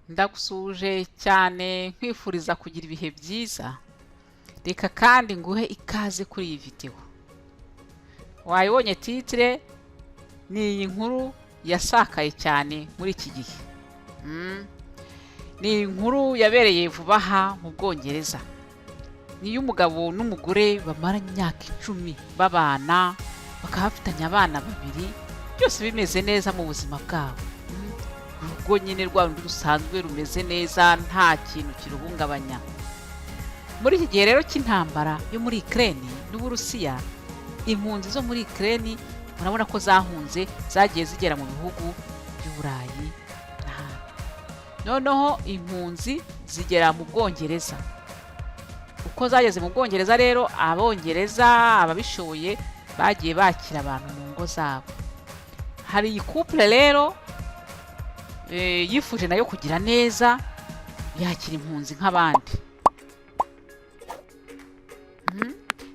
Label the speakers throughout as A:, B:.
A: Ndagusuhuje cyane, nkwifuriza kugira ibihe byiza. Reka kandi nguhe ikaze kuri iyi videwo. Wayibonye titre, ni iyi nkuru yasakaye cyane muri iki gihe. Ni inkuru yabereye vuba aha mu Bwongereza, ni iy'umugabo n'umugore bamaranye imyaka 10 babana, bakaba bafitanye abana babiri, byose bimeze neza mu buzima bwabo. Urugo nyine rwa rundi rusanzwe rumeze neza, nta kintu kiruhungabanya. Muri iki gihe rero cy'intambara yo muri Ukraine n'Uburusiya, impunzi zo muri Ukraine murabona ko zahunze, zagiye zigera mu bihugu by'Uburayi n'ahandi. Noneho impunzi zigera mu Bwongereza. Uko zageze mu Bwongereza rero, Abongereza ababishoboye bagiye bakira abantu mu ngo zabo. Hari iyi couple rero yifuje nayo kugira neza, yakira impunzi nk'abandi.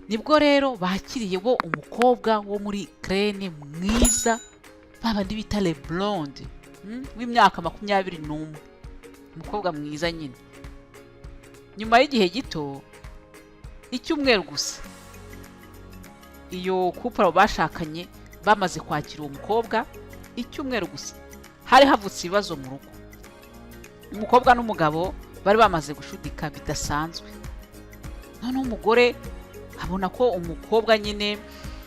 A: Nibwo rero bakiriye bo umukobwa wo muri Ukraine mwiza, babandi bita le blonde, w'imyaka 21, umukobwa mwiza nyine. Nyuma y'igihe gito, icyumweru gusa, iyo couple bashakanye bamaze kwakira uwo mukobwa, icyumweru gusa, hari havutse ibibazo mu rugo. Umukobwa n'umugabo bari bamaze gushudika bidasanzwe. Noneho umugore abona ko umukobwa nyine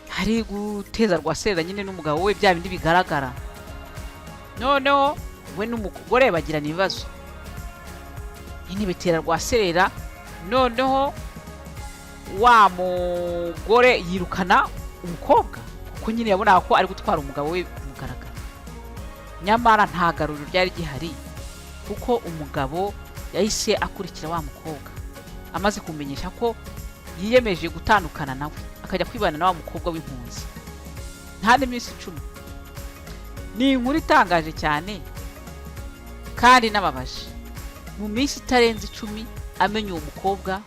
A: hari guteza rwaserera nyine n'umugabo we, bya bindi bigaragara. Noneho we n'umugore bagirana ibibazo nyine, bitera rwaserera. Noneho wa mugore yirukana umukobwa, kuko nyine yabonaga ko ari gutwara umugabo we ku mugaragaro. Nyamara nta garuriro ryari gihari, kuko umugabo yahise akurikira wa mukobwa amaze kumenyesha ko yiyemeje gutandukana nawe, akajya kwibana na wa mukobwa w'impunzi, nta n'iminsi 10. Ni inkuru itangaje cyane kandi inababaje. Mu minsi itarenze 10 amenya uwo mukobwa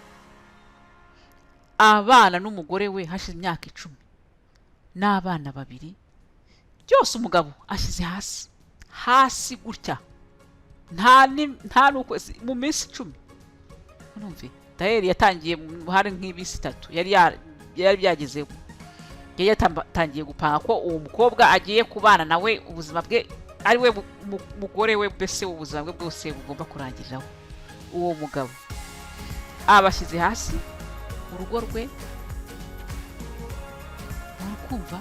A: abana n'umugore we hashize imyaka 10 n'abana babiri, byose umugabo ashyize hasi hasi gutya, nta n'ukwezi, mu minsi 10. Urumve daheri yatangiye hari nk'iminsi 3 yari byagezeho, yari yatangiye gupanga ko uwo mukobwa agiye kubana nawe ubuzima bwe, ari we mugore we, mbese ubuzima bwe bwose bugomba kurangiriraho. Uwo mugabo abashyize hasi urugo rwe. Uri kumva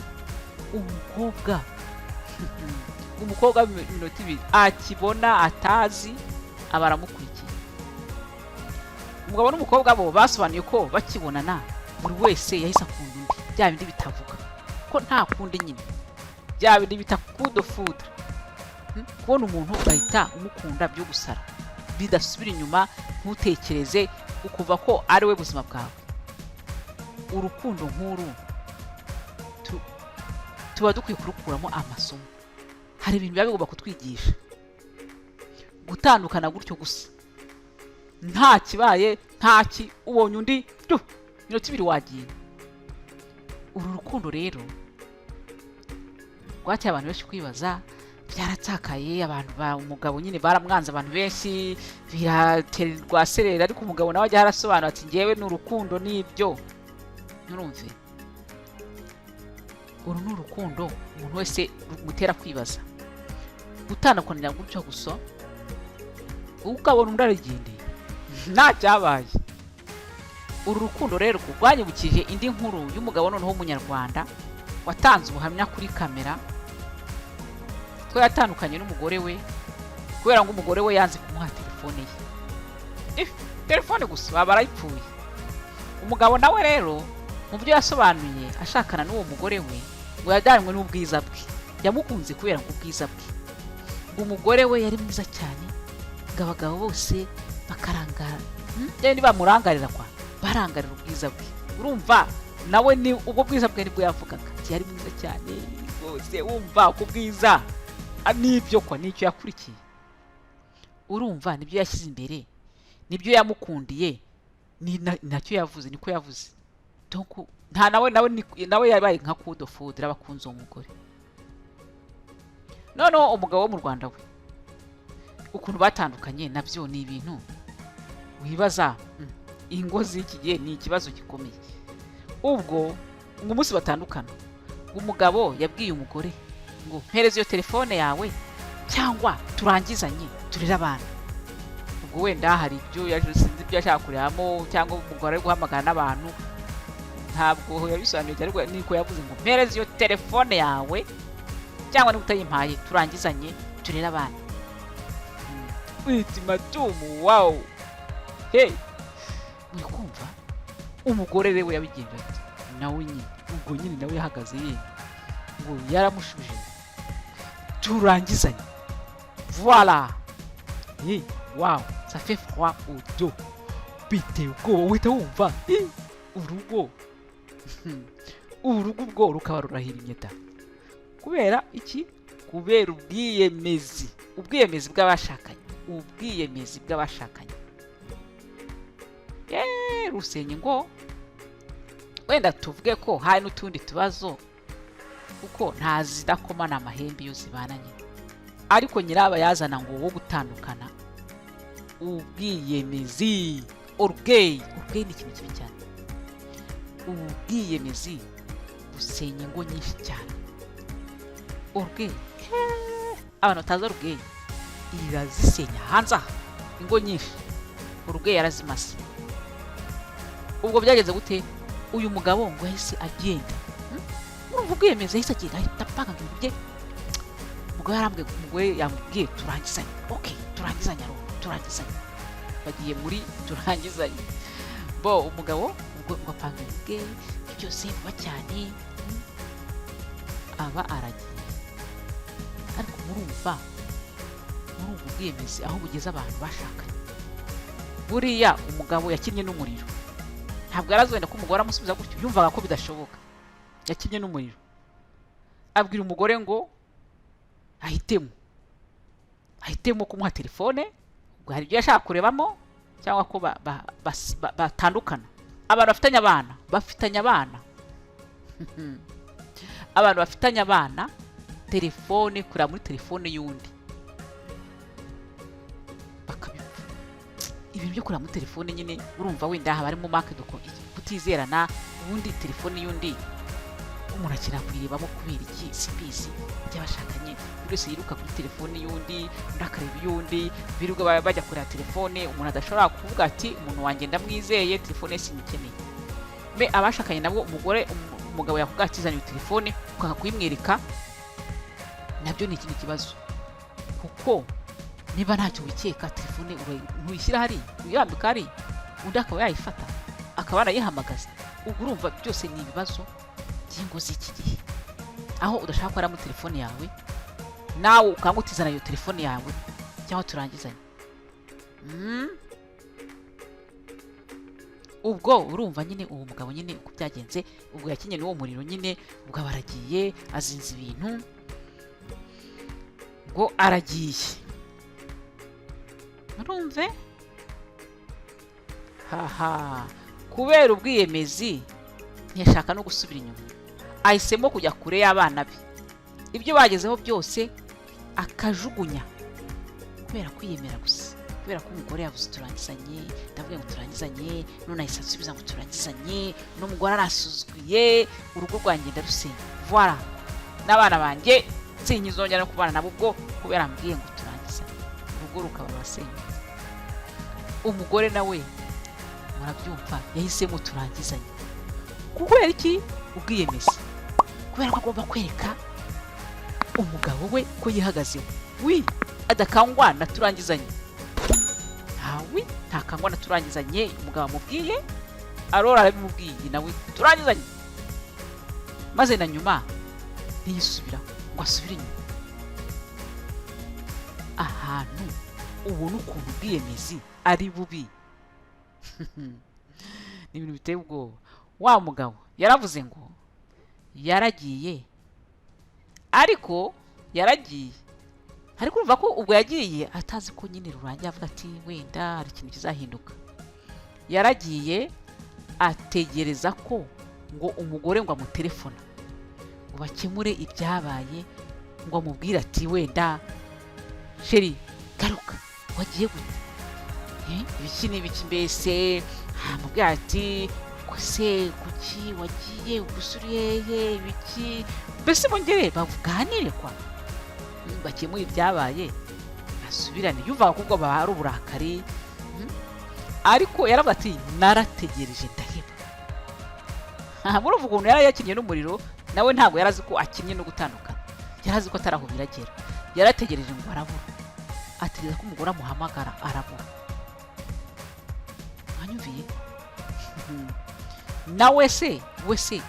A: umukobwa w'iminota 2 akibona atazi, aba aramukurikiye. Umugabo n'umukobwa bo basobanuye ko bakibonana buri wese yahise akunda undi, bya bindi bitavuga ko nta kundi nyine, bya bindi bita coup de foudre. Kubona umuntu ugahita umukunda byo gusara, bidasubira inyuma, ntutekereze, ukuva ko ari we buzima bwawe. Urukundo nk'uru tuba dukwiye kurukuramo amasomo. Hari ibintu biba bigomba kutwigisha. Gutandukana gutyo gusa, nta kibaye, nta ki, ubonye undi du minota 2 wagiye. Uru rukundo rero rwateye abantu benshi kwibaza, byaratsakaye. Abantu ba umugabo nyine baramwanze, abantu benshi biraterwa serera. Ariko umugabo nawe ajya arasobanura ati: "Ngewe ni urukundo nibyo." Nturumve, uru ni urukundo umuntu wese rumutera kwibaza. Gutandukanira gutyo gusa, ukabona undi arigendeye nta cyabaye. Uru rukundo rero rwanyibukije indi nkuru y'umugabo noneho w'Umunyarwanda watanze ubuhamya kuri kamera ko yatandukanye n'umugore we kubera ngo umugore we yanze kumuha telefone ye. Telefone gusa baba barayipfuye. Umugabo nawe rero mu byo yasobanuye ashakana n'uwo mugore we, ngo yajyanywe n'ubwiza bwe, yamukunze kubera ngo ubwiza bwe, ngo umugore we yari mwiza cyane, ngo abagabo bose bakarangara. Yani bamurangarira kwa barangarira ubwiza bwe. Urumva nawe ni ubwo bwiza bwe nibwo yavugaga ati yari mwiza cyane rwose. Wumva ku bwiza, nibyo kwa nicyo yakurikiye. Urumva nibyo yashyize imbere, nibyo yamukundiye, ni nacyo yavuze, niko yavuze. Donc nta nawe yabaye nka coup de foudre, abakunze uwo mugore. Noneho umugabo wo mu Rwanda we Ukuntu batandukanye nabyo ni ibintu wibaza. Ingo z'iki gihe ni ikibazo gikomeye. Ubwo ngo umunsi batandukana, umugabo yabwiye umugore ngo: "Mpereza iyo telefone yawe cyangwa turangizanye, turere abana." Ubwo wenda hari ibyo yaje, sinzi ibyo yashaka kurebamo, cyangwa umugore ari guhamagara n'abantu, ntabwo yabisobanuye cyane, ariko niko yavuze ngo: "Mpereza iyo telefone yawe cyangwa niba utayimpaye turangizanye, turere abana." Ultimatum, wow, hey, muri kumva? Umugore rero yabigenje ati nawe nyine, ubwo nyine nawe yahagaze yemye, ngo yaramushubije ngo: "Turangizanye." Voilà, hey, wow, ça fait froid au dos, biteye ubwoba, uhita wumva urugo, urugo ubwo rukaba rurahirimye da. Kubera iki? Kubera ubwiyemezi, ubwiyemezi bw'abashakanye, ubwiyemezi bw'abashakanye. Yeee, rusenya ngo wenda tuvuge ko hari n'utundi tubazo, kuko nta zidakomana amahembe iyo zibana nyine, ariko nyirabayazana ngo wo gutandukana, ubwiyemezi, orgueil. Orgueil ni ikintu kibi cyane. Ubwiyemezi busenya ingo nyinshi cyane. Orgueil, abantu batazi orgueil, irazisenya hanze aha ingo nyinshi. Orgueil yarazimase. Ubwo byageze gute? Uyu mugabo ngo yahise agenda. Urumva ubwiyemezi, yahise agenda, ahita apanga ibintu bye. Umugabo yarambwiye, umugore yamubwiye: "Turangizanye." Ok, turangizanye, aro turangizanye, bagiye muri turangizanye. Bo umugabo ubwo ngo apanga ibintu bye byose vuba cyane, aba aragiye. Ariko murumva ubwiyemezi aho bugeze abantu bashakanye. Buriya umugabo yakinnye n'umuriro, ntabwo yari azi wenda ko umugore amusubiza gutyo, yumvaga ko bidashoboka. Yakinnye n'umuriro, abwira umugore ngo ahitemo, ahitemo kumuha telefone, ubwo hari ibyo yashaka kurebamo, cyangwa ko batandukana. Abantu bafitanye abana, bafitanye abana, abantu bafitanye abana, telefone, kureba muri telefone y'undi bakabipfa. Ibintu byo kureba muri telefone nyine, urumva wenda haba harimo manque de kutizerana. Ubundi telefone y'undi umuntu akenera kuyirebamo kubera iki? Simbizi. By'abashakanye, buri wese yiruka kuri telefone y'undi, undi akareba iy'undi, birirwa bajya kureba telefone. Umuntu adashobora kuvuga ati: "Umuntu wanjye ndamwizeye, telefone ye sinyikeneye." Me abashakanye nabwo, umugore, umugabo yakubwira ati: "Zana iyo telefone," ukanga kuyimwereka, nabyo ni ikindi kibazo, kuko niba ntacyo wikeka, telefone ntuyishyira hariya, uyirambika hariya, undi akaba yayifata, akaba yanayihamagaza. Ubwo urumva byose ni ibibazo by'ingo z'iki gihe, aho udashaka ko muri telefone yawe, nawe ukanga utizana iyo telefone yawe cyangwa turangizanye. Ubwo urumva nyine uwo mugabo nyine uko byagenze, ubwo yakinye n'uwo muriro nyine, ubwo aba aragiye, azinze ibintu, ngo aragiye. Murumve haha, kubera ubwiyemezi ntiyashaka no gusubira inyuma, ahisemo kujya kure y'abana be, ibyo bagezeho byose akajugunya, kubera kwiyemera gusa, kubera ko umugore yavuze "turangizanye". Ndavuga ngo "turangizanye", none ahise asubiza ngo "turangizanye", n'umugore arasuzuguye, urugo rwanjye ndarusenya, voilà, n'abana banjye sinkizongera no kubana nabo ubwo kubera ambwiye ngo turangizanye. Urugo rukaba rurasenyutse. Umugore nawe murabyumva, yahisemo turangizanye. Kubera iki? Ubwiyemezi, kubera ko agomba kwereka umugabo we ko yihagazeho, wi adakangwa na turangizanye. Ntawe ntakangwa na turangizanye. Umugabo amubwiye, arora arabimubwiye, nawe turangizanye, maze na nyuma ntiyisubiraho ngo asubire inyuma. Ahantu ubona ukuntu ubwiyemezi ari bubi, ni ibintu biteye ubwoba. Wa mugabo yaravuze ngo yaragiye, ariko yaragiye, ariko urumva ko ubwo yagiye atazi ko nyine rurangiye, avuga ati wenda hari ikintu kizahinduka. Yaragiye, ategereza ko ngo umugore ngo amutelefona, ngo bakemure ibyabaye, ngo amubwire ati: "Wenda chéri, garuka." Wagiye gute? Ibiki n'ibiki mbese? Amubwira ati: "Se kuki wagiye? Gusa uri hehe? Ibiki?" Mbese bongere baganire kwa bakemure ibyabaye, basubirane. Yumvaga ko ubwo ari uburakari. Ariko yaravuga ati: "Narategereje ndaheba." Murumva ukuntu yari yakinnye n'umuriro. Nawe ntabwo yari azi ko akinnye no gutandukana, yari azi ko atari aho biragera. Yarategereje ngo arabura, ategereza ko umugore amuhamagara, arabura. Mwanyumviye? Nawe se, we se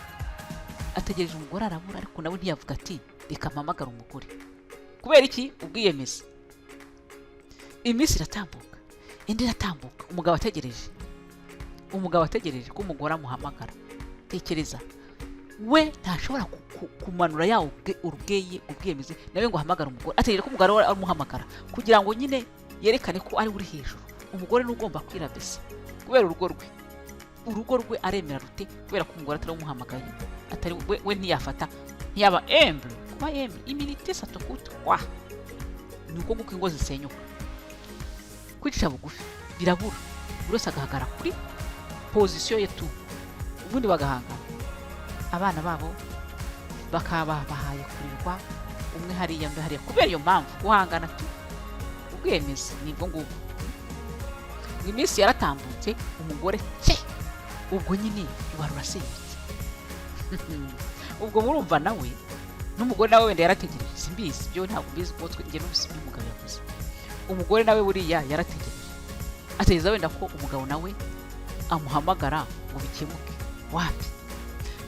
A: ategereje umugore arabura, ariko nawe ntiyavuga ati: "Reka mpamagare umugore." Kubera iki? Ubwiyemezi. Iminsi iratambuka, indi iratambuka, umugabo ategereje, umugabo ategereje ko umugore amuhamagara. Tekereza, we ntashobora kumanura ya urubweye, ubwiyemezi, nawe ngo ahamagare umugore. Ategereje ko umugore we amuhamagara kugira ngo nyine yerekane ko ari we uri hejuru. Umugore ni ugomba kwirabesa kubera urugo rwe. Urugo rwe aremera rute kubera ko umugore atari umuhamagaye? Atari we, we ntiyafata, ntiyaba humble. Kuba humble, humilité, ça te coûte quoi? Ni uko nguko ingo zisenyuka. Kwicisha bugufi birabura, buri wese agahagarara kuri position ye tu, ubundi bagahangana. Abana babo bakaba bahaye kurirwa, umwe hariya, undi hariya, kubera iyo mpamvu, guhangana tu, ubwemezi nibwo ngubwo. Iminsi yaratambutse, umugore cye ubwo nyine ruba rurasenyutse. Ubwo murumva nawe n'umugore nawe wenda yarategereje, simbizi, byo ntabwo mbizi kuko twe njye numvise ibyo umugabo yavuze. Umugore nawe buriya yarategereje, ategereza wenda ko umugabo nawe amuhamagara ngo bikemuke. Wapi!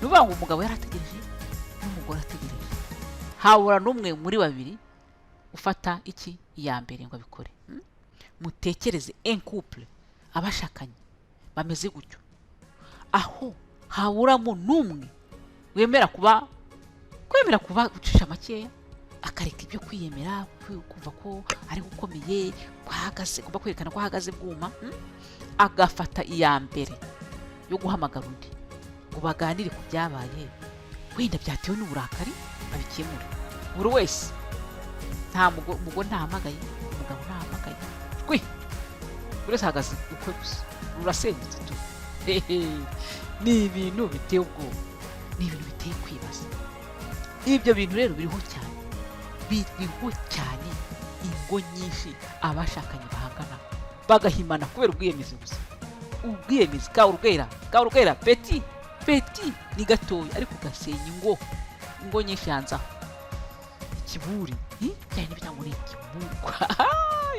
A: Ni ukuvuga ngo umugabo yarategereje n'umugore ategereje, habura n'umwe muri babiri ufata iki, iya mbere, ngo abikore. Mutekereze un couple, abashakanye bameze gutyo, aho haburamo n'umwe wemera kuba, kwemera kuba gucisha makeya, akareka ibyo kwiyemera, kumva ko ari ukomeye, ko ahagaze, agomba kwerekana ko ahagaze bwuma, Agafata iya mbere yo guhamagara undi ngo baganire ku byabaye, wenda byatewe n'uburakari, babikemure. Buri wese, nta umugore ntahamagaye, umugabo ntahamagaye, rwe buri wese ahagaze ukwe gusa, rurasenyutse tu. Hehe, ni ibintu biteye ubwoba, ni ibintu biteye kwibaza. Ibyo bintu rero biriho cyane, biriho cyane. Ingo nyinshi abashakanye bahangana, bagahimana kubera ubwiyemezi gusa, ubwiyemezi ka urwera, ka urwera, petit petit, ni gatoya ariko gasenya ingo, ingo nyinshi hanze aho. Ikiburi, cyane n'ibita ngo ni ikiburi,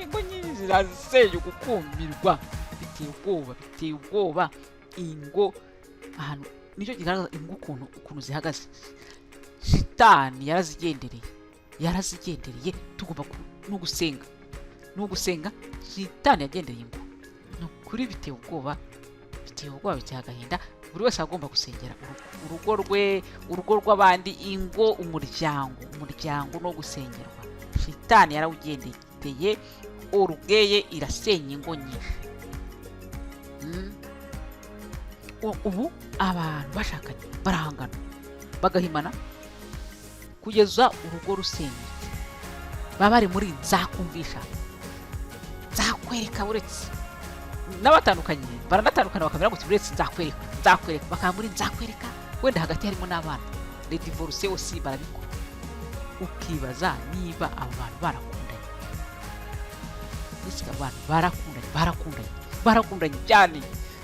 A: ingo nyinshi zirasenya, gukumirwa, biteye ubwoba, biteye ubwoba. Ingo ahantu nicyo kigaragaza ingo ukuntu zihagaze. Shitani yarazigendereye, yarazigendereye. Tugomba no gusenga, no gusenga. Shitani yagendereye ingo, ni ukuri biteye ubwoba, biteye ubwoba, biteye agahinda. Buri wese agomba gusengera urugo, urugo rwe, urugo rw'abandi, ingo, umuryango, umuryango no gusengerwa. Shitani yarawugendeye, orgueil irasenya ingo nyinshi. Ubu abantu bashakanye barahangana, bagahimana kugeza urugo rusenyutse. Baba bari muri "nzakumvisha, nzakwereka", uretse n'abatandukanye baranatandukana bakamera ngo "uretse nzakwereka, nzakwereka", bakaba muri "nzakwereka", wenda hagati harimo n'abana. Les divorces aussi barabikora. Ukibaza niba abo bantu barakundanye. Ese abantu barakundanye? Barakundanye, barakundanye cyane,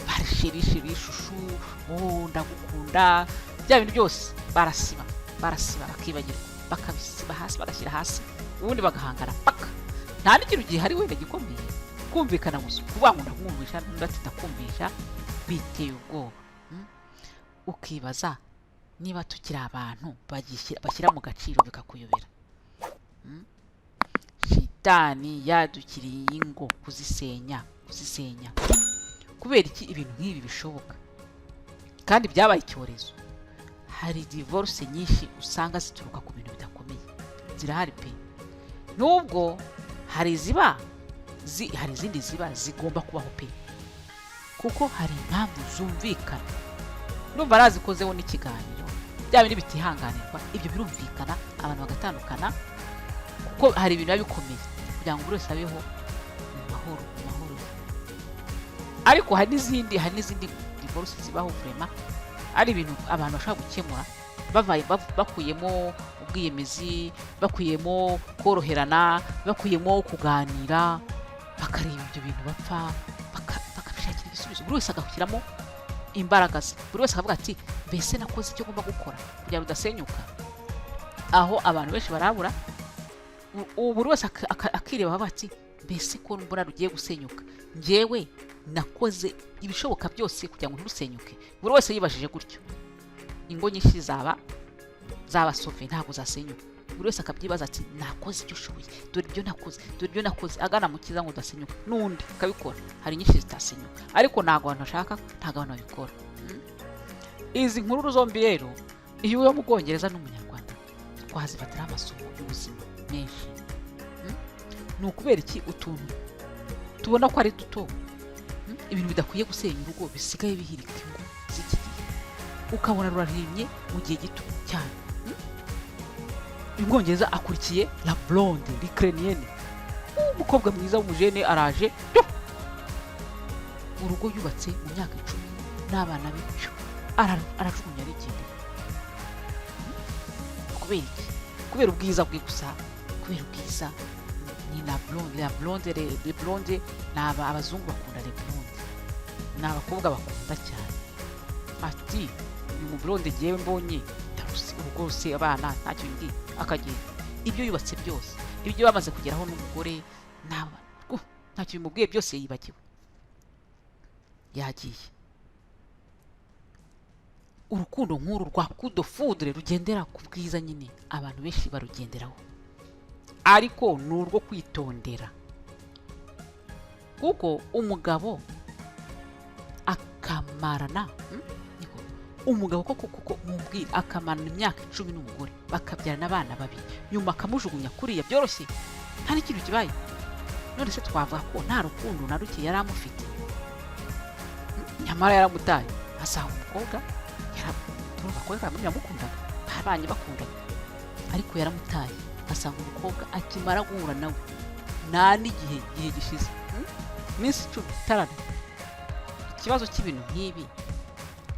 A: bari chéri, chéri, chouchou, oh ndagukunda, bya bintu byose barasiba, barasiba, bakibagirwa, bakabisiba hasi, bagashyira hasi, ubundi bagahangana paka. Nta n'ikintu gihari wenda gikomeye, kumvikana gusa, kuvuga ngo ndakumvisha, n'undi ati ndakumvisha. Biteye ubwoba. Ukibaza niba tukiri abantu bashyira mu gaciro, bikakuyobera. Shitani yadukiriye ingo kuzisenya, kuzisenya. Kubera iki ibintu nk'ibi bishoboka kandi byabaye icyorezo? Hari divorce nyinshi usanga zituruka ku bintu bidakomeye, zirahari pe. Nubwo hari iziba hari izindi ziba zigomba kubaho pe, kuko hari impamvu zumvikana. Ndumva narazikozeho n'ikiganiro, bya bindi bitihanganirwa, ibyo birumvikana, abantu bagatandukana, kuko hari ibintu biba bikomeye kugira ngo buri wese abeho mu mahoro. Mahoro, mu mahoro ye. Ariko hari n'izindi divorce zibaho vraiment ari ibintu abantu bashobora gukemura bakuyemo ubwiyemezi, bakuyemo koroherana, bakuyemo kuganira, bakareba ibyo bintu bapfa, bakabishakira igisubizo. Buri wese agashyiramo imbaraga ze, buri wese akavuga ati: "Mbese nakoze icyo ngomba gukora kugira ngo udasenyuka?" Aho abantu benshi barabura. Ubu buri wese akireba akavuga ati: "Mbese ko mbona rugiye gusenyuka, njyewe nakoze ibishoboka byose kugira ngo ntirusenyuke?" Buri wese yibajije gutyo, ingo nyinshi zaba sauvé, ntabwo zasenyuka. Buri wese akabyibaza ati: "Nakoze ibyo ushoboye, dore ibyo nakoze, dore ibyo nakoze agana mu cyiza ngo udasenyuka," n'undi akabikora, hari nyinshi zitasenyuka. Ariko ntabwo abantu bashaka, ntabwo abantu babikora. Izi nkuru zombi rero, iyo uwo mu Bwongereza n'Umunyarwanda, twazifatiraho amasomo y'ubuzima menshi. Ni ukubera iki utuntu tubona ko ari duto, ibintu bidakwiye gusenya urugo, bisigaye bihirika ingo z'iki gihe, ukabona rurahirimye mu gihe gito cyane? Uyu Mwongereza akurikiye la blonde, l'Ukrainienne, umukobwa mwiza w'umujene araje, pyo! Urugo yubatse mu myaka 10 n'abana be, pyo! Arajugunya, arigendera. Kubera iki? Kubera ubwiza bwe gusa, kubera ubwiza. Ni la blonde, la blonde, le blonde. Ni abazungu bakunda le blonde, ni abakobwa bakunda cyane. Ati: "Uyu mu blonde jyewe mbonye ndaruse rwose, abana ntacyo ndi." Akagenda, ibyo yubatse byose, ibyo bamaze kugeraho n'umugore n'abana, ntacyo bimubwiye, byose yibagiwe, yagiye. Urukundo nk'uru rwa coup de foudre rugendera ku bwiza nyine, abantu benshi barugenderaho, ariko ni urwo kwitondera, kuko umugabo akamarana, Niko, umugabo koko koko mubwira, akamarana imyaka 10 n'umugore, bakabyarana abana babiri, nyuma akamujugunya kuriya byoroshye, nta n'ikintu kibaye. None se twavuga ko nta rukundo na ruke yari amufite? Nyamara yaramutaye, asanga umukobwa. Urumva ko yamukundaga, babanye bakundana, ariko yaramutaye, asanga umukobwa akimara guhura nawe, nta n'igihe gihe gishize, Iminsi 10 itarana. Ikibazo cy'ibintu nk'ibi,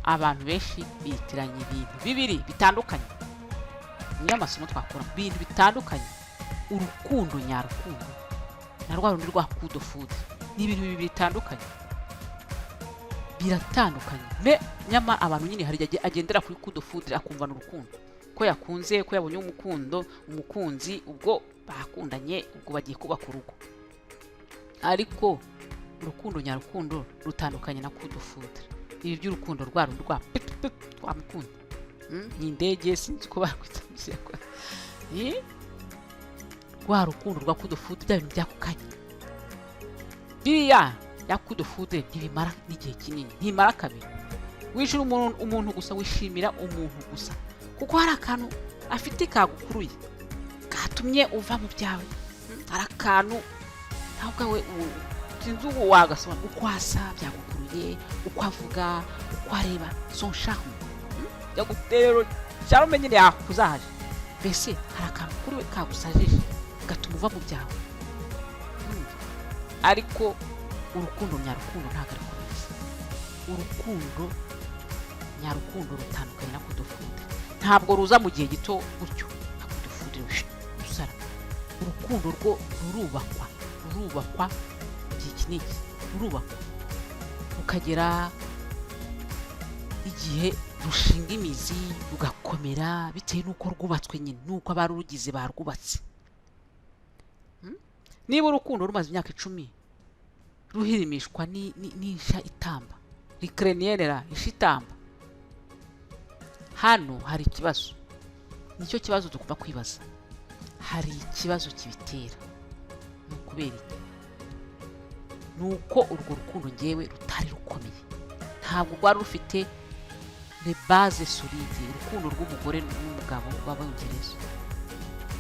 A: abantu benshi bitiranya ibintu bibiri bitandukanye. Niyo amasomo twakura mu bintu bitandukanye: urukundo nyarukundo na rwa rundi rwa coup de foudre ni ibintu bibiri bitandukanye, biratandukanye. Me nyamara abantu nyine hari igihe agendera kuri coup de foudre, akumva ni urukundo, ko yakunze, ko yabonye umukundo, umukunzi, ubwo bakundanye, ubwo bagiye kubaka urugo. Ariko urukundo nyarukundo rutandukanye na coup de foudre. Ibi by'urukundo rwa rundi rwa pip pip twamukunda, Ni indege, sinzi uko bakwita mu Kinyarwanda. Eh? Rwa rukundo rwa coup de foudre, bya bintu by'ako kanya, biriya bya coup de foudre ntibimara n'igihe kinini, ntimara kabiri. Wishira umuntu gusa, wishimira umuntu gusa kuko hari akantu afite kagukuruye, katumye uva mu byawe. Hari akantu nawe ubwawe sinzi ubu wagasobanura, uko asa byagukuruye, uko avuga, uko areba, son charme. Byagutera charme nyine, yakuzahaje. Mbese hari akantu kuri we kagusajije, gatuma uva mu byawe. Urumva? Ariko urukundo nyarukundo ntabwo ariko rumeze. Urukundo nyarukundo rutandukanye na coup de foudre, ntabwo ruza mu gihe gito gutyo nka coup de foudre usara. Urukundo rwo rurubakwa, rurubakwa igihe iki n'iki, rurubakwa rukagera igihe rushinga imizi, rugakomera, bitewe n'uko rwubatswe nyine, n'uko abarugize barwubatse. Niba urukundo rumaze imyaka 10 ruhirimishwa n'insha itamba, l'Ukrainienne, isha itamba, hano hari ikibazo. Nicyo kibazo tugomba kwibaza. Hari ikibazo kibitera. Ni ukubera iki? Ni uko urwo rukundo ngewe rutari rukomeye, ntabwo rwari rufite les bases solides. Urukundo rw'umugore n'umugabo b'Abongereza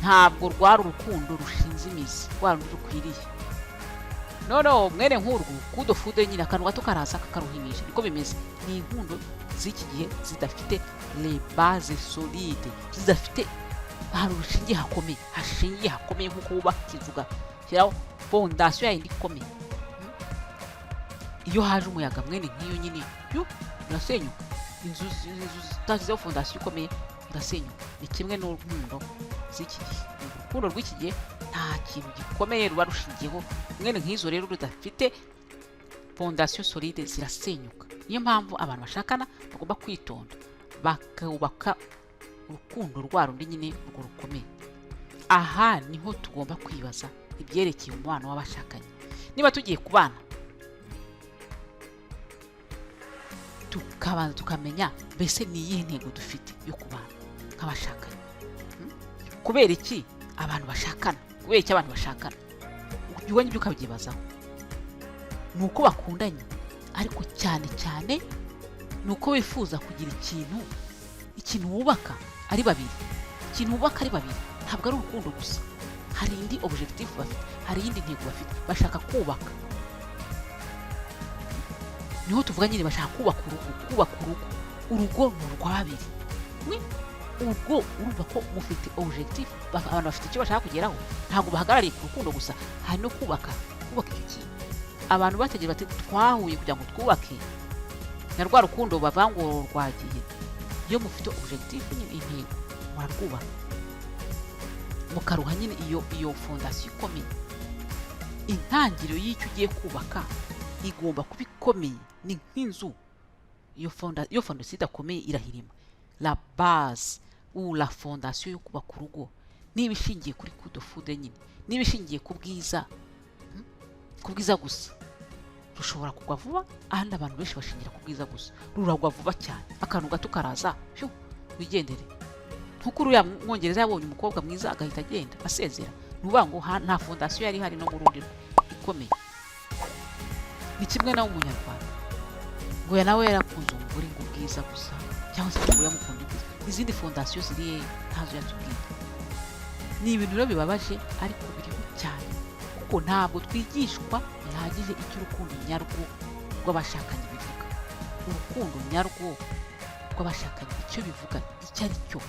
A: ntabwo rwari urukundo rushinze imizi, rwa rundi rukwiriye. Noneho mwene nk'urwo coup de foudre nyine, akantu gato karaza kakaruhimisha. Niko bimeze, ni inkundo z'iki gihe zidafite les bases solides, zidafite ahantu rushingiye hakomeye, hashingiye hakomeye, nk'uko wubaka inzu ugashyiraho fondation yayindi ikomeye. Iyo haje umuyaga mwene nk'iyo nyine, yo irasenyuka. Inzu zitashyizeho fondasiyo ikomeye irasenyuka. Ni kimwe n'urukundo z'iki gihe. Urukundo rw'iki gihe nta kintu gikomeye ruba rushingiyeho. Mwene nk'izo rero rudafite fondasiyo solide zirasenyuka. Niyo mpamvu abantu bashakana bagomba kwitonda, bakubaka urukundo rwa rundi nyine urwo rukomeye. Aha niho tugomba kwibaza ibyerekeye umubano w'abashakanye. Niba tugiye kubana, tukabanza tukamenya mbese ni iyihe ntego dufite yo kubana nk'abashakanye. Kubera iki abantu bashakana? Kubera iki abantu bashakana? Ubwo ngibyo ukabyibazaho. Ni uko bakundanye, ariko cyane cyane ni uko bifuza kugira ikintu wubaka ari babiri. Ikintu wubaka ari babiri ntabwo ari urukundo gusa, hari indi objectif bafite, hari iyindi ntego bafite, bashaka kubaka. Niho tuvuga nyine bashaka kubaka urugo. Kubaka urugo, urugo ni urwa babiri. Ni urwo urumva ko mufite objectif, abantu bafite icyo bashaka kugeraho. Ntabwo bahagarariye ku rukundo gusa, hari no kubaka icyo kintu. Abantu bategereje bati twahuye kugira ngo twubake, na rwa rukundo bavuga ngo rwagiye. Iyo mufite objectif nyine, intego, murarwubaka, mukaruha nyine iyo fondasiyo ikomeye. Intangiriro y'icyo ugiye kubaka igomba kuba ikomeye, ni nk'inzu. Iyo fondasiyo idakomeye irahirima. La base ou la fondation yo kubaka urugo niba ishingiye kuri coup de foudre nyine, niba ishingiye ku bwiza, ku bwiza gusa, rushobora kugwa vuba. Ahandi abantu benshi bashingira ku bwiza gusa, ruragwa vuba cyane. Akantu gato karaza, pyu, wigendere. Nkuko uriya Mwongereza yabonye umukobwa mwiza agahita agenda asezera. Ni ukuvuga ngo nta fondasiyo yari ihari no mu rundi rwe ikomeye. Ni kimwe nawe Umunyarwanda ngo ya nawe yarakunze umugore ngo ubwiza gusa, cyangwa se umugore yamukunda ubwiza, izindi fondasiyo ziri hehe? Ntazo yatubwiye. Ni ibintu rero bibabaje, ariko biriho cyane, kuko ntabwo twigishwa bihagije icyo urukundo nyarwo rw'abashakanye bivuga. Urukundo nyarwo rw'abashakanye icyo bivuga, icyo ari cyo.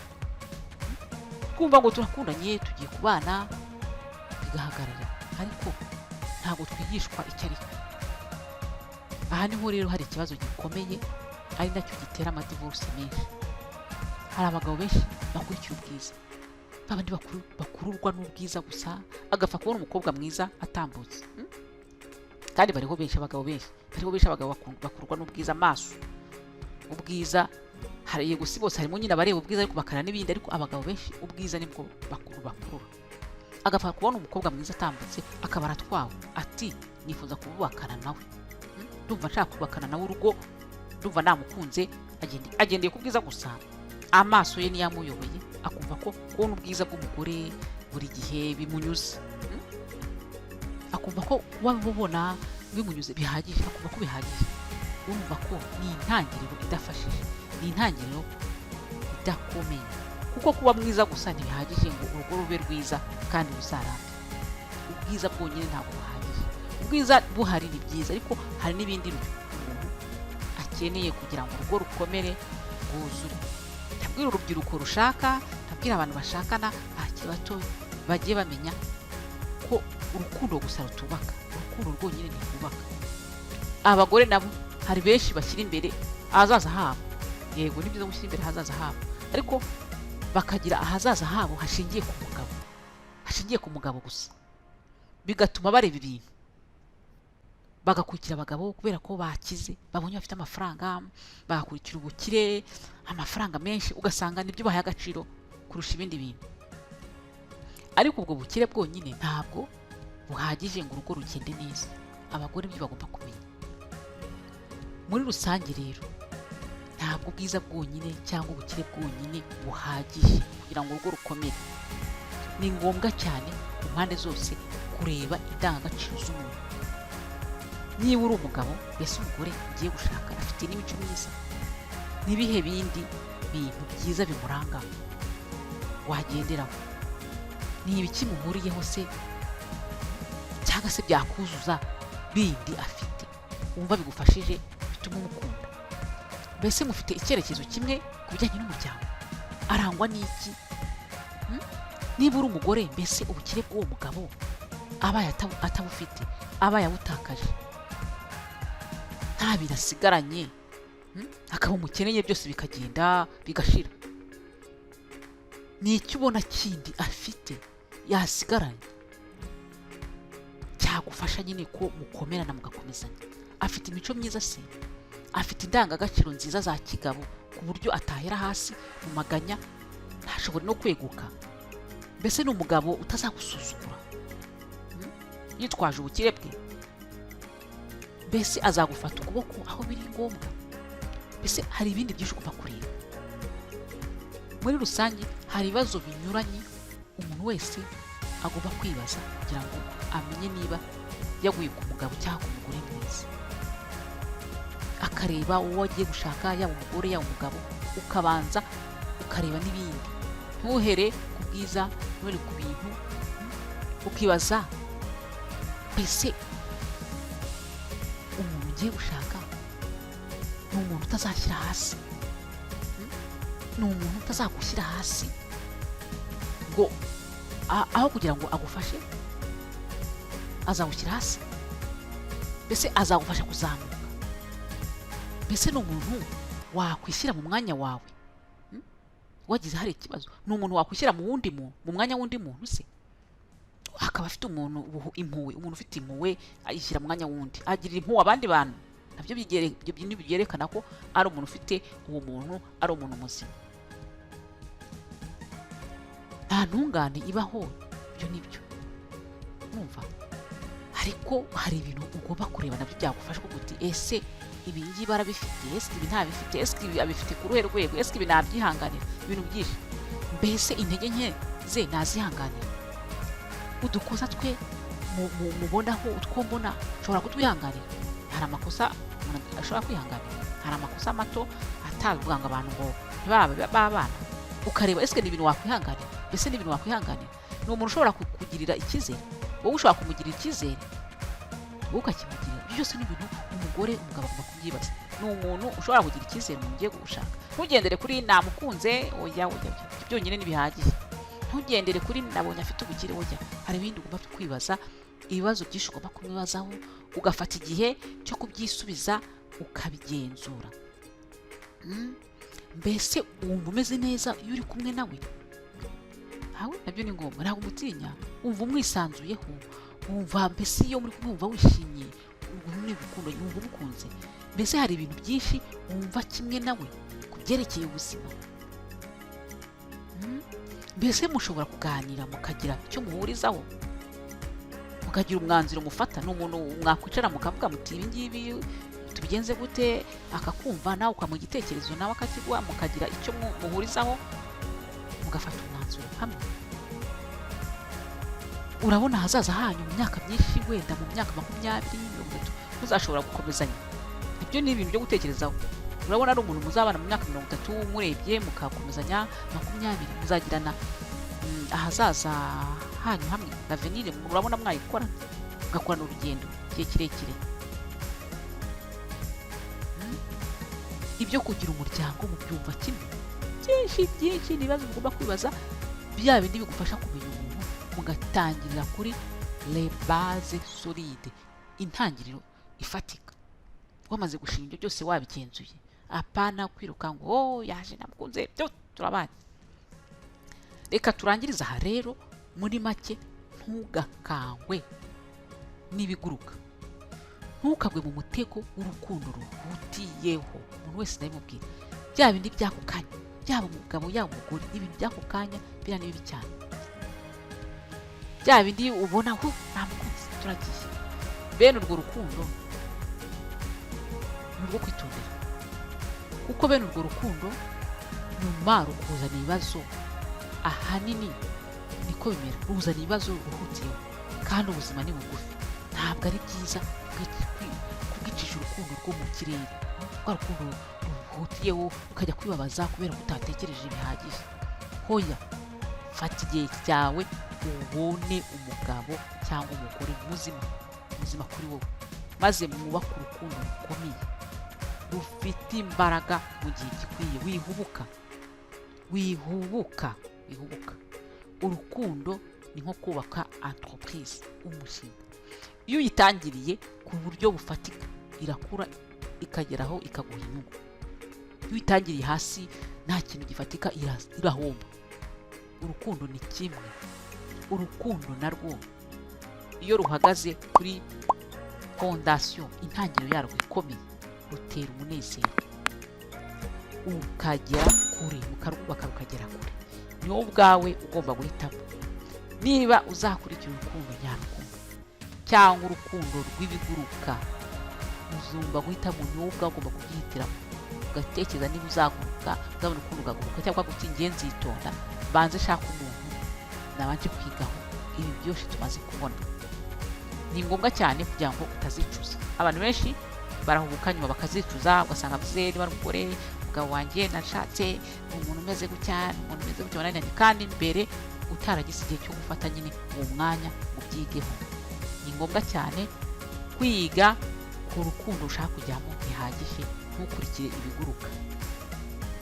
A: Twumva ngo turakundanye, tugiye kubana, bigahagarara, ariko ntabwo twigishwa icyo ari cyo. Aha niho rero hari ikibazo gikomeye, ari nacyo gitera amadivorce menshi. Hari abagabo benshi bakurikira ubwiza, babandi bakururwa n'ubwiza gusa, agapfa kubona umukobwa mwiza atambutse. Kandi bariho benshi, abagabo benshi bariho benshi, abagabo bakururwa n'ubwiza, amaso, ubwiza. Hari, yego, si bose, harimo nyine abareba ubwiza ariko bakareba n'ibindi, ariko abagabo benshi ubwiza nibwo bakurura. Agapfa kubona umukobwa mwiza atambutse akaba aratwawe, ati nifuza kubakana nawe. Ndumva nshaka kubakana nawe urugo, ndumva namukunze. Agendeye ku bwiza gusa, amaso ye niyo amuyoboye, akumva ko kubona ubwiza bw'umugore buri gihe bimunyuze. Akumva ko kuba bubona bimunyuze bihagije, akumva ko bihagije. Urumva ko ni intangiriro idafashije, ni intangiriro idakomeye, kuko kuba mwiza gusa ntibihagije ngo urugo rube rwiza kandi ruzarambe. Ubwiza bwonyine ntabwo buhagije. Ubwiza buhari ni byiza, ariko hari n'ibindi umuntu akeneye kugira ngo urugo rukomere, rwuzure. Ndabwira urubyiruko rushaka, ndabwira abantu bashakana bakiri bato, bagiye bamenya ko urukundo gusa rutubaka, urukundo rwonyine ntirwubaka. Abagore nabo hari benshi bashyira imbere ahazaza habo. Yego, ni byiza gushyira imbere ahazaza habo, ariko bakagira ahazaza habo hashingiye ku mugabo, hashingiye ku mugabo gusa, bigatuma bareba ibintu, bagakurikira abagabo kubera ko bakize, babonye bafite amafaranga, bagakurikira ubukire, amafaranga menshi, ugasanga nibyo bahaye agaciro kurusha ibindi bintu. Ariko ubwo bukire bwonyine ntabwo buhagije ngo urugo rugende neza. Abagore ibyo bagomba kumenya muri rusange rero, ntabwo ubwiza bwonyine cyangwa ubukire bwonyine buhagije kugira ngo urugo rukomere. Ni ngombwa cyane ku mpande zose kureba indangagaciro z'umuntu. Niba uri umugabo, mbese umugore ugiye gushaka afite n'imico myiza? N'ibihe bindi bintu byiza bimuranga wagenderaho? Ni ibiki muhuriyeho se, cyangwa se byakuzuza bindi afite wumva bigufashije, bituma umukunda? Mbese mufite icyerekezo kimwe ku bijyanye n'umuryango? Arangwa n'iki? Niba uri umugore, mbese ubukire bw'uwo mugabo abaye atabufite, abaye abutakaje, Nta bintu asigaranye, Akaba umukene nyine, byose bikagenda bigashira. Ni icyo ubona kindi afite yasigaranye cyagufasha nyine ko mukomerana, mugakomezanya? Afite imico myiza se? Afite indangagaciro nziza za kigabo, ku buryo atahera hasi mu maganya, ntashobore no kweguka? Mbese ni umugabo utazagusuzugura, Yitwaje ubukire bwe? Mbese azagufata ukuboko aho biri ngombwa? Mbese hari ibindi byinshi ugomba kureba. Muri rusange, hari ibibazo binyuranye umuntu wese agomba kwibaza kugira ngo amenye niba yaguye ku mugabo cyangwa ku mugore mwiza, akareba uwo agiye gushaka, yaba umugore, yaba umugabo. Ukabanza ukareba n'ibindi, ntuhere ku bwiza, ntuhere ku bintu. Ukibaza: mbese umuntu ugiye gushaka ni umuntu utazashyira hasi? Ni umuntu utazagushyira hasi ngo aho kugira ngo agufashe azagushyira hasi? Mbese azagufasha kuzamuka? Mbese ni umuntu wakwishyira mu mwanya wawe? Wagize hari ikibazo, ni umuntu wakwishyira mu wundi muntu, mu mwanya w'undi muntu se? Akaba afite umuntu impuhwe. Umuntu ufite impuhwe ayishyira mu mwanya w'undi, agirira impuhwe abandi bantu. Nabyo ibyo bintu byerekana ko ari umuntu ufite ubumuntu, ari umuntu muzima. Nta ntungane ibaho, ibyo ni byo numva, ariko hari ibintu ugomba kureba nabyo byagufasha kuvuga uti: "Ese ibi ngibi arabifite? Ese ibi ntabifite? Ese ibi abifite ku ruhe rwego? Ese ibi nabyihanganira?" Ibintu byinshi. Mbese intege nke ze nazihanganira? Udukosa twe mubonaho, utwo mbona, nshobora kutwihanganira? Hari amakosa umuntu ashobora kwihanganira, hari amakosa mato atavuga ngo abantu ngo ntibabe babana. Ukareba: ese ni ibintu wakwihanganira? Mbese ni ibintu wakwihanganira? Ni umuntu ushobora kukugirira icyizere? Wowe ushobora kumugirira icyizere, wowe ukakimugirira? Ibyo byose ni ibintu umugore, umugabo agomba kubyibaza. Ni umuntu ushobora kugira icyizere umuntu ugiye gushaka? Ntugendere kuri "namukunze". Oya, oya, oya, ibyo byonyine ntibihagije. Ntugendere kuri "nabonye afite ubukire". Oya, hari ibindi ugomba kwibaza, ibibazo byinshi ugomba kumwibazaho, ugafata igihe cyo kubyisubiza, ukabigenzura. Mbese wumva umeze neza iyo uri kumwe nawe? Hawe nabyo ni ngombwa. Ntabwo umutinya, wumva umwisanzuyeho, wumva mbese iyo muri kumwe wumva wishimye, urwo ni urukundo, wumva umukunze. Mbese hari ibintu byinshi wumva kimwe nawe ku byerekeye ubuzima? Mbese mushobora kuganira, mukagira icyo muhurizaho, mukagira umwanzuro mufata? Ni umuntu mwakwicara mukavuga muti: "Ibi ngibi tubigenze gute?" Akakumva, nawe ukamuha igitekerezo, nawe akakiguha, mukagira icyo muhurizaho, mugafata umwanzuro hamwe. Urabona ahazaza hanyu mu myaka myinshi, wenda mu myaka 20, 30, muzashobora gukomezanya? Ibyo ni ibintu byo gutekerezaho. Urabona ari umuntu muzabana mu myaka 30, murebye mukakomezanya 20, muzagirana ahazaza hanyu hamwe? L'avenir murabona mwayikora, mugakorana urugendo igihe kirekire? Ibyo kugira umuryango mubyumva kimwe? Byinshi byinshi ni ibibazo mugomba kwibaza, bya bindi bigufasha kumenya umuntu, mugatangirira kuri les bases solides, intangiriro ifatika, wamaze gushinga ibyo byose, wabigenzuye. Apana kwiruka ngo: "Oh, yaje, namukunze, byo turabanye." Reka turangirize aha rero. Muri make, ntugakangwe n'ibiguruka, ntukagwe mu mutego w'urukundo ruhutiyeho. Umuntu wese ndabimubwira, bya bindi by'ako kanya, yaba umugabo, yaba umugore, ibintu by'ako kanya biriya ni bibi cyane. Bya bindi ubona: "Hu, namukunze, turagiye." Bene urwo rukundo ni urwo kwitondera, kuko bene urwo rukundo nyuma rukuzana ibibazo. Ahanini niko bimera, ruzana ibibazo ruhutiyeho, kandi ubuzima ni bugufi. Ntabwo ari byiza kubwicisha urukundo rwo mu kirere, rwa rukundo ruhutiyeho, ukajya kwibabaza kubera ko utatekereje bihagije. Hoya, fata igihe cyawe ubone umugabo cyangwa umugore muzima, muzima kuri wowe, maze mwubake urukundo rukomeye, rufite imbaraga, mu gihe gikwiye. Wihubuka, wihubuka, wihubuka. Urukundo ni nko kubaka entreprise, umushinga. Iyo uyitangiriye ku buryo bufatika, irakura. Ikageraho ikaguha inyungu. Iyo uyitangiriye hasi nta kintu gifatika, irahomba. Urukundo ni kimwe. Urukundo narwo, iyo ruhagaze kuri fondation, intangiriro yarwo ikomeye, rutera umunezero, ukagera kure, mukarwubaka rukagera kure. Ni wowe ubwawe ugomba guhitamo niba uzakurikira urukundo nyarukundo cyangwa urukundo rw'ibiguruka. Uzumva guhitamo, ni wowe ubwawe ugomba kubyihitiramo, ugatekereza niba uzaguruka, uzabona urukundo ugaguruka, cyangwa uti: "Ngiye nzitonda, banze shaka umuntu nabanje kwigaho." Ibi byose tumaze kubona ni ngombwa cyane kugira ngo utazicuza. Abantu benshi barahubuka, nyuma bakazicuza, ugasanga avuze: "Niba ari umugore, umugabo wanjye nashatse ni umuntu umeze gutya, ni umuntu umeze gutya, wananiranye," kandi mbere utaragize igihe cyo gufata nyine uwo mwanya ngo ubyigeho. Ni ngombwa cyane kwiga ku rukundo ushaka kujyamo bihagije, ntukurikire ibiguruka.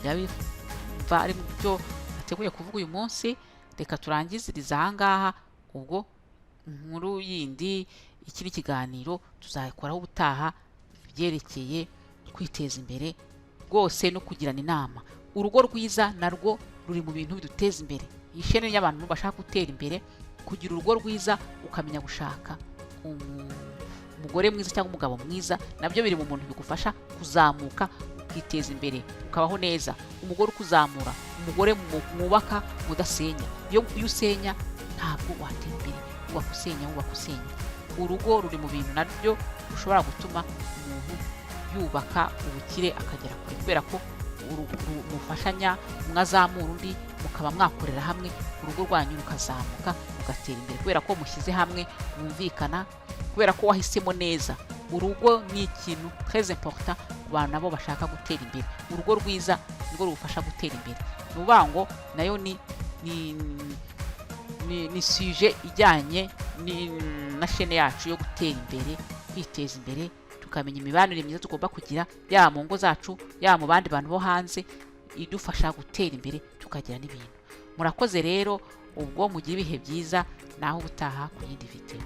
A: Byaba ari mu byo nateguye kuvuga uyu munsi. Reka turangizirize aha ngaha. Ubwo inkuru yindi, iki ni ikiganiro tuzayikoraho ubutaha, ibyerekeye kwiteza imbere rwose no kugirana inama. Urugo rwiza narwo ruri mu bintu biduteza imbere. Iyi chaîne y'abantu bashaka gutera imbere. Kugira urugo rwiza, ukamenya gushaka umugore mwiza cyangwa umugabo mwiza, nabyo biri mu muntu bigufasha kuzamuka, ukiteza imbere, ukabaho neza. Umugore ukuzamura, umugore mwubaka mudasenya. Iyo usenya ntabwo watera imbere. Wubaka usenya, wubaka usenya. Urugo ruri mu bintu nabyo rushobora gutuma umuntu yubaka ubukire, akagera kure, kubera ko mufashanya, umwe azamura undi, mukaba mwakorera hamwe, urugo rwanyu rukazamuka, rugatera imbere, kubera ko mushyize hamwe, mwumvikana, kubera ko wahisemo neza. Urugo ni ikintu très important ku bantu nabo bashaka gutera imbere. Urugo rwiza nirwo rugufasha gutera imbere. Ni ukuvuga ngo nayo ni sujet ijyanye na chaîne yacu yo gutera imbere, kwiteza imbere, tukamenya imibanire myiza tugomba kugira, yaba mu ngo zacu, yaba mu bandi bantu bo hanze, idufasha gutera imbere, tukagira n'ibintu. Murakoze rero, ubwo mugire ibihe byiza, naho ubutaha ku yindi video.